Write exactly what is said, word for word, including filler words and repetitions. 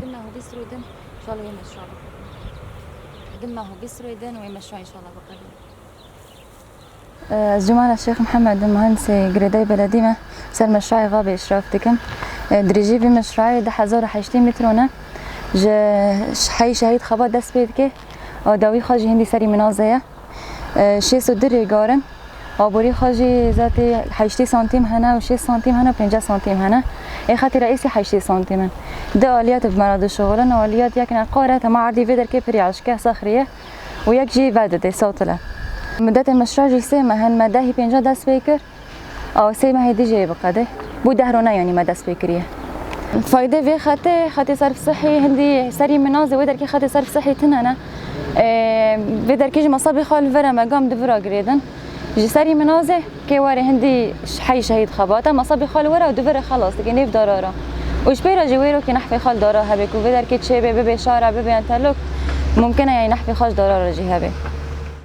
Dima hû bîst rûdin, inşallah wê meşruwa biqedin. Dima hû bîst rûdin wê meşruwa inşallah biqedin. Ez Cumana Şêx Mihemed im, muhendisê girêdayî beledî me. Ser meşruayê Xabê îşraf dikim. Dirêjî vî meşruayê du hezar û heştê metron e. Ji heyî Şehîd Xebat dest pê dike. Û dawî xwe jî hindî serî minazê ye. Şêst û du rêgar in. Aborî xwe jî zatê heştê santîm hene û şêst santîm hene û pêncî santîm hene. Ê xetê re êsî heştê santîm in. Du aliyat bi me re dişuxulin. Aliyat yek neqar e, tema erdî vê derkê pirî eşk e, sexrî ye. û yek jî vedidê, satil e. Mudetê meşruwa jî sê meh in, me dehî pênca dest pê kir. Ew sê mehê dî jê biqedê. Bû deh rone yanî me dest pê kiriye. Faydê vê xetê, xetê serf sihî, hindî serî minazê wê derkê xetê serf sihî tune ne. Ê, vê derkê jî mesabê xwe li vir e, me gam di vira girêdin. Ji serî minazê kê were hindî heyî Şehîd Xebat e, mesabê xwe li wir e û di vir e xelas dike, nêv dara re. Û ji pê re jî wêrokê nehfê xwe li dara hebe ku vê derkê çêbê, bibê şara, bibê enterlok, mumkin e, yanî nehfê xwe ji dara re jî hebe.